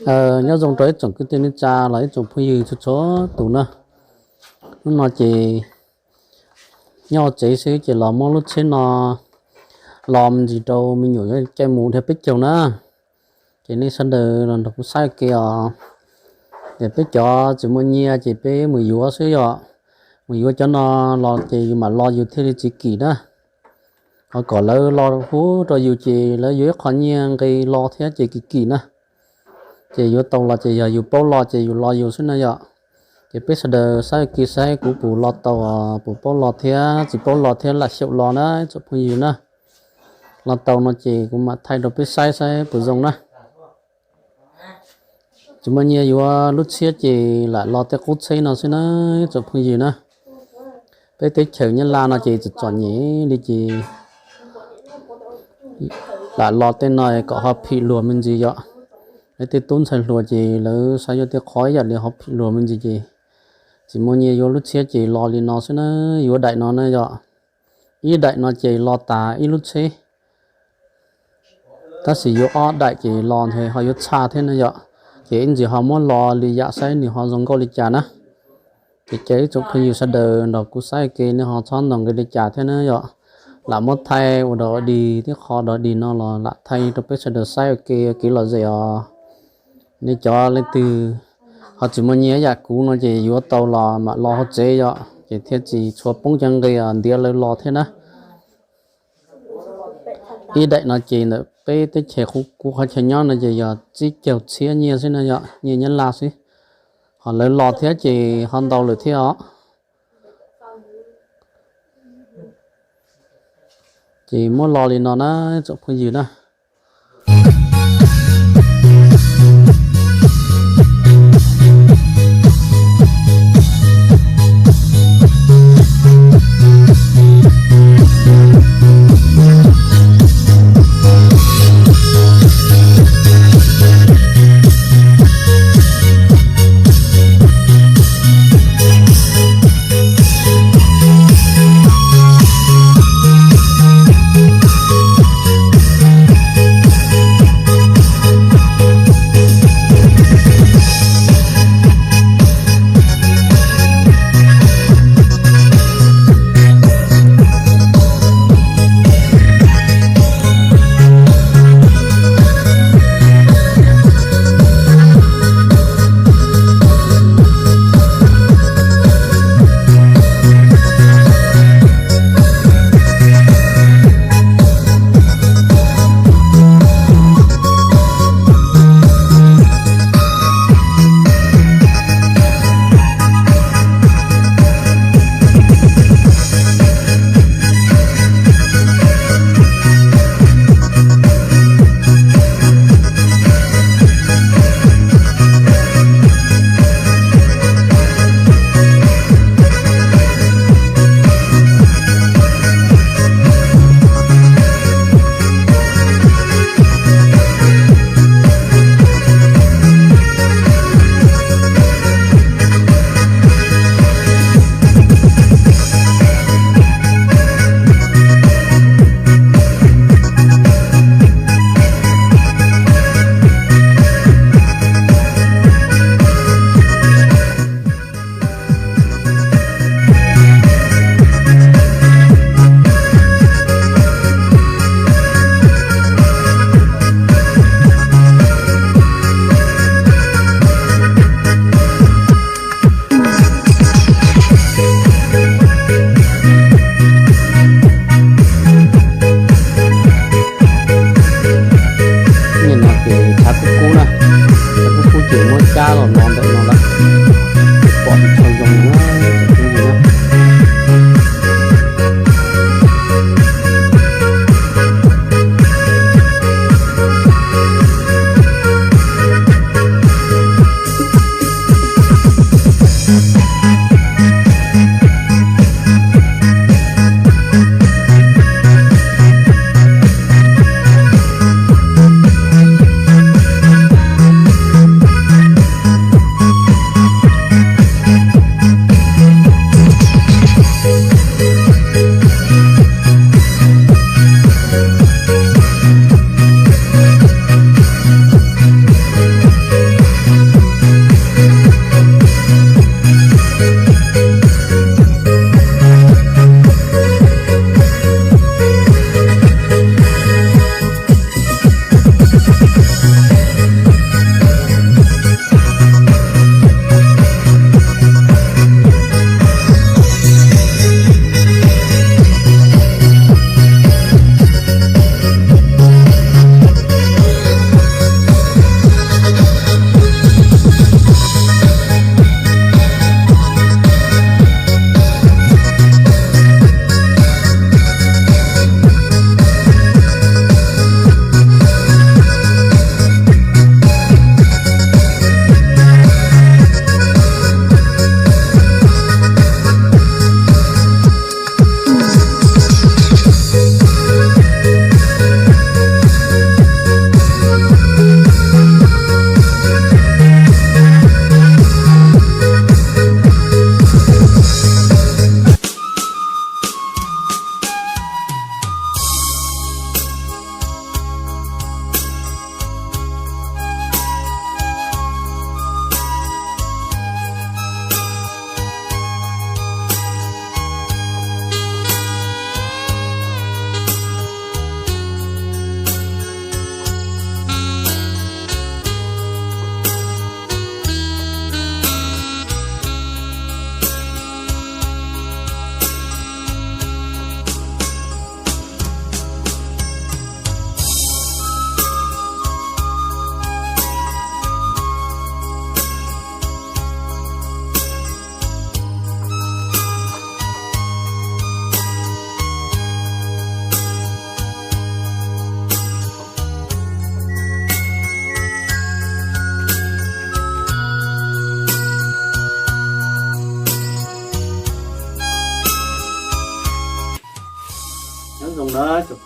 Nyob zoo rau ib tsoom kwv tij neej tsa los ib tsoom phooj ywg txhua txhua tus na. Hnub no ces nyob hauv tsev xwb ces los muab lub tsheb no los me ntsis rau me nyuam yuav caij mus dhia peb caug na. Ces nej sawv daws los nrog kuv saib ua ke os. Ces peb cov tsis muaj nyiaj ces peb mus yuav xwb yom. Mus yuav cov no los ces yus mam los yus thiaj li tsis kim na. Ho kom lawv los hu rau yus ces lawv yuav ib qho nyiaj nqi los thiab ces kim kim na. Ces yuav tau los ces yog yus paub los ces yus los yus xwb na yom. Ces peb sawv daws saib ua ke saib kuv puas los tau, puas paub los thiab tsis paub los thiab lam xyaum los na tsoom phooj ywg na. Los tau no ces kuv mam thaij rau peb saib saib puas zoo na. Tsis muaj nyiaj yuav lub tsheb ces lam los tej qub tsheb no xwb na tsoom phooj ywg na. Peb teb chaws Nyab Laj no ces txom txom nyem li ces lam los tej no kom ho phim luag me ntsis yom. Lawv tej tub ntxhais hluas ces lawv xav yuav tej qhov ib yam li ho phim luag me ntsis ces tsis muaj nyiaj yuav lub tsheb ces los li no xwb na, yuav daim no na yom. Ib daim no ces los tas ib lub tsheb, tab sis yuav ob daim ces los ntshe ho yuav txhaj thiab na yom. Ces ib ntsis ho muab los li yam saib nws ho zoo nkauj li cas na. Ces caw ib tsoom phooj ywg sawv daws nrog kuv saib ua ke nej ho txhob ntaus nqi li cas thiab na yom. Lam muab thaij ua dog ua dig thiab qhov dog dig no los lam thaij rau peb sawv daws saib ua ke kev lom zem os. Nej cov leej twg ho tsis muaj nyiaj yam kuv no ces yuav tau los mam los hauv tsev yom, ces thiaj tsis tshua poob cov nqi ntiav lawv los thiab na. Ib daim no ces ntawm peb teb chaws kuv qhov chaw nyob no ces yog tsib caug txhiab nyiaj xwb no yom, nyiaj Nyab Laj xwb. Ho lawv los thiab ces ho ntau lawm thiab os. Ces muab los li no na tsoom phooj ywg na. Nim no ces tshav kub kub na, tshav kub kub ces muab cab los no ntawm no lawm, pom tsis tshua zoo na.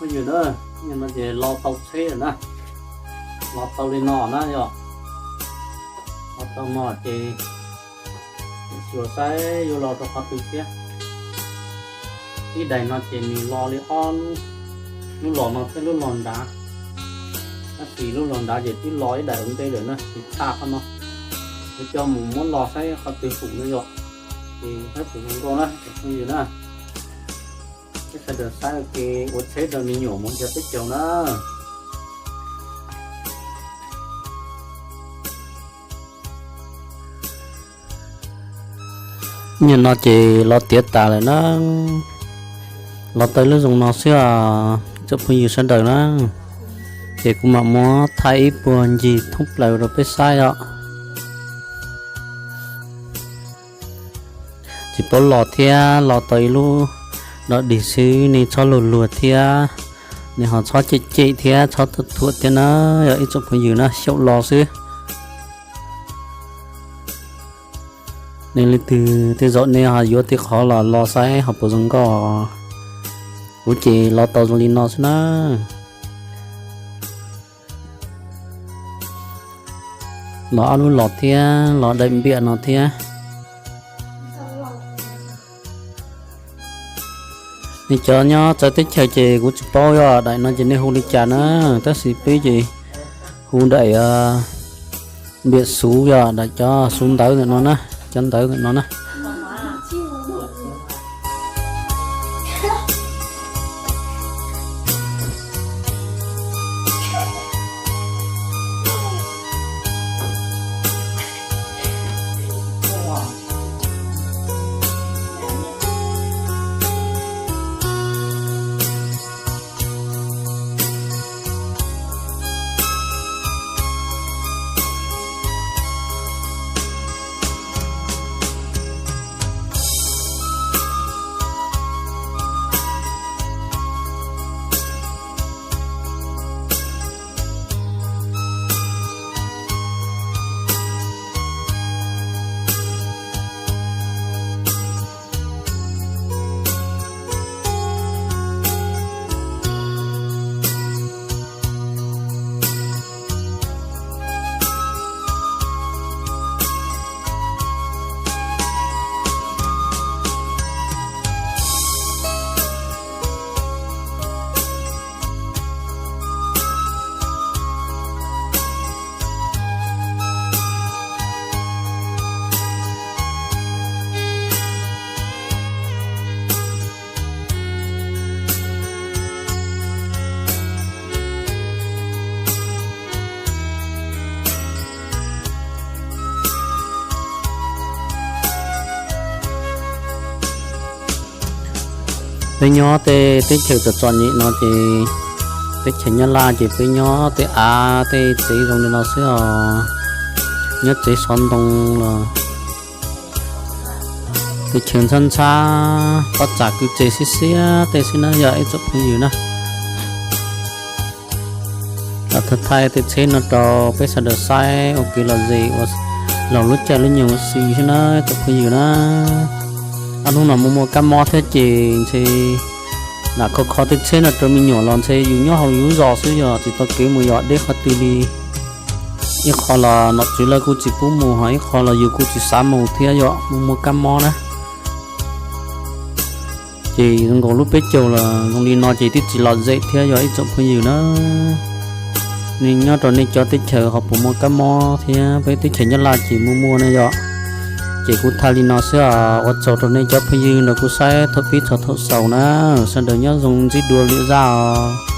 Yog na, no ces lo tau tsheb lawm na, lo tau li no na yog, lo tau no ces xyuas saib yuav lo rau qhov twg thiab. Ib daim no ces nws lo li ob lub los no thiab lub los nrad, tab sis lub los nrad ces twb lo ib daim ua ntej lawm na, tsis tshaj qhov no. Yuav coj mus muab lo saib qhov twg hum no yog, ces saib puas zoo nkauj na cov phooj ywg na. Peb sawv daws saib ua ke ua tsheb rau me nyuam mus nrhiav teb chaws na. Nyuag no ces lo tiav tas lawm na, lo tau lub zoo no xwb os tsoom phooj ywg sawv daws na. Ces kuv mam muab thaij ib puag ncig thoob plaws rau peb saib os. Tsis paub lo thiab, lo tau ib lub dog dig xwb, nej txhob luag luag thiab, nej ho txhob cem cem thiab txhob thuam thiab na, yog ib tsoom phooj ywg na, xyaum lo xwb. Nej leej twg tej zaum nej ho yuav tej qhov los lo saib ho puas zoo nkauj. Kuv ces lo tau zoo li no xwb na. Los ob lub los thiab los daim npiam no thiab. Nej cov nyob txawv teb chaws ces kuv tsis paub yog daim no ces nej hu li cas na, tab sis peb ces hu daim npiam xuv, yog daim cov xuv ntawv ntawm no na, cov ntawv ntawm no na. Peb nyob tej teb chaws txom txom nyem no ces, teb chaws Nyab Laj ces peb nyob tej av tej tsev zoo li no xwb os. Nyob tsev xov ntoo los, teb chaws ntxhab ntxhab, pob txha kwv tsev xiab xiab tej xwb na yog ib tsoom phooj ywg na. Los thaij thaij tej tsheb no rau peb sawv daws saib ua kev lom zem ua, laug lub caij lub nyoog ua si xwb na tsoom phooj ywg na. Ob hnub no muaj muaj kab mob thiab ces ntshe lam kho kho tej tsheb no rau me nyuam los ntshe yus nyob hauv yus zos xwb yog tsis tau kev mus yos deb qhov twg li. Ib qho los nom tswv lawv kuj tsis pub mus, ho ib qho los yus kuj tsis xav mus thiab yog muaj muaj kab mob na. Ces zoo nkaus lub peb caug los zoo li no ces twb tsis lom zem thiab yog ib tsoom phooj ywg na. Nej nyob rau nej cov teb chaws ho puas muaj kab mob thiab, peb teb chaws Nyab Laj ces muaj muaj ne yom. Ces kuv thaij li no xwb os, ua tsaug rau nej cov phooj ywg nrog kuv saib thaum pib txog thaum xaus na. Sawv daws nyob zoo, ntsib dua lwm zaj os.